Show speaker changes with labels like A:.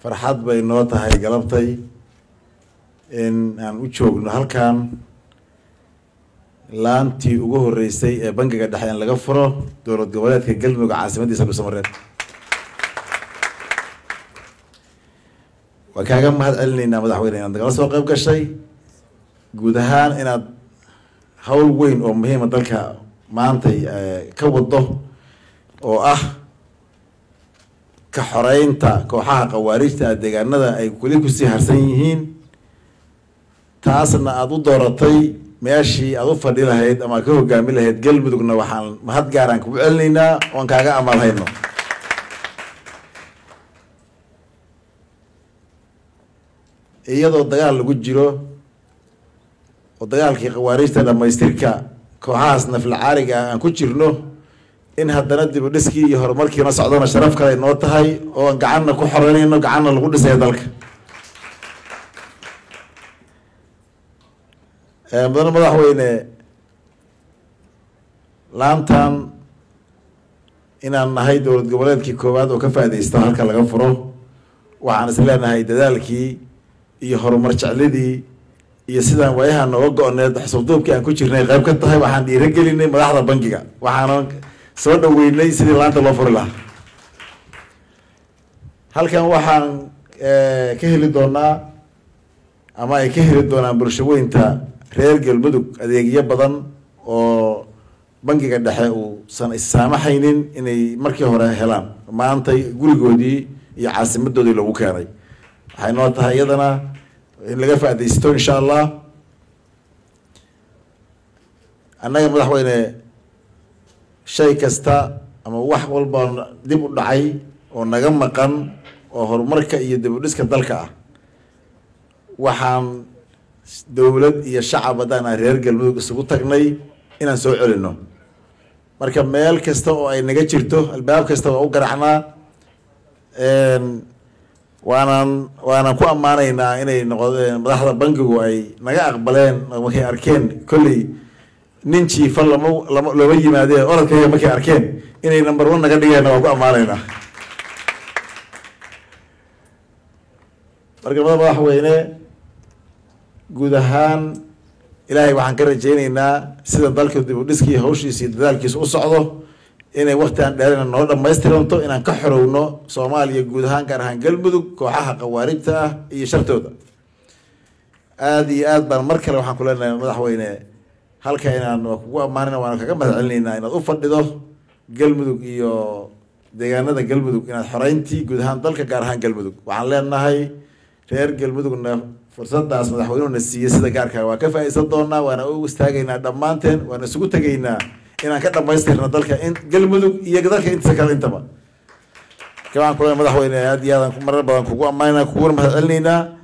A: Farxad bay noo tahay galabtay in aan u joogno halkan laantii ugu horeysay ee bangiga dhexe in laga furo dowlad goboleedka Galmudug, caasimadiisa Dhuusamareeb. Waan kaaga mahad celinaynaa, madaxweyne, inaad nagala soo qeyb gashay, guud ahaan inaad hawl weyn oo muhiima dalka maantay ka wado, oo ah ka xoreynta kooxaha khawaarijta deegaanada ay weli kusii harsan yihiin. Taasna aada u dooratay meeshii aada u fadhi lahayd ama aad ka hogaami lahayd Galmudugna, waxaan mahad gaaraan kugu celinaynaa oon kaaga amaal hayno. Iyadoo dagaal lagu jiro oo dagaalkii khawaarijta dhamaystirka kooxahaas naflacaariga ah aan ku jirno, in haddana dib u dhiskii iyo horumarkiina socdona sharaf kale noo tahay, oo aan gacanna ku xoreynayno, gacanna lagu dhisayo dalka. Mudane madaxweyne, laantan inaan nahay dowlad goboleedkii koowaad oo ka faaidaysto halka laga furo, waxaan is leenahay dadaalkii iyo horumar jeclidii iyo sidaan waayaha nooga go-oneed xusulduubkii aan ku jirnay qayb ka tahay. Waxaan dhiiragelinay madaxda bangiga, waxaana soo dhaweynay sidii laanta loo furi lahaa. Halkan waxaan ka heli doonaa ama ay ka heli doonaan bulshaweynta reer Galmudug adeegyo badan oo bangiga dhexe uusan issaamaxaynin inay markii hore helaan, maantay gurigoodii iyo caasimadoodii lagu keenay. Waxay noo tahay iyadana in laga faaidaysto, insha Allah. Annaga, madaxweyne, shay kasta ama wax walba dib u dhacay oo naga maqan oo horumarka iyo dib u dhiska dalka ah, waxaan dowlad iyo shacab haddaan aan reer Galmudug isugu tagnay inaan soo celino. Marka meel kasta oo ay naga jirto, albaab kasta waa u garaxnaa, waanaan ku ammaanaynaa inay noqodeen madaxda bangigu ay naga aqbaleen markay arkeen kolley nin jiifa lama looma yimaadeen orodkayga, markay arkeen inay number one naga dhigeenna, waan ku ammaanaynaa. Marka madaxweyne, guud ahaan Ilaahay waxaan ka rajeyneynaa sida dalka dib u dhiskii hawshiisa iyo dadaalkiisa u socdo inay wakti aan dheerina noo dhamaystiranto, inaan ka xorowno Soomaaliya guud ahaan, gaar ahaan Galmudug, kooxaha khawaarijta ah iyo shartooda. Aada iyo aad baan mar kale waxaan ku leenahay, madaxweyne, halka inaan waa kugu ammaanina, waana kaga mahad celinaynaa inaad u fadhido Galmudug iyo deegaanada Galmudug, inaad xoreyntii guud ahaan dalka, gaar ahaan Galmudug. Waxaan leenahay reer Galmudugna fursadaas madaxweynuhuna siiyey sida gaarka waa ka faaideysan doonaa, waana u istaagaynaa dhammaanteen, waana isugu tegaynaa inaan ka dhamaystirno dalka in Galmudug iyo dalka intiisa kale intaba. Marka waxaan ku leenahay, madaxweyne, aad iyo aadaan marar badan kugu ammaanayna, kuguna mahad celinaynaa.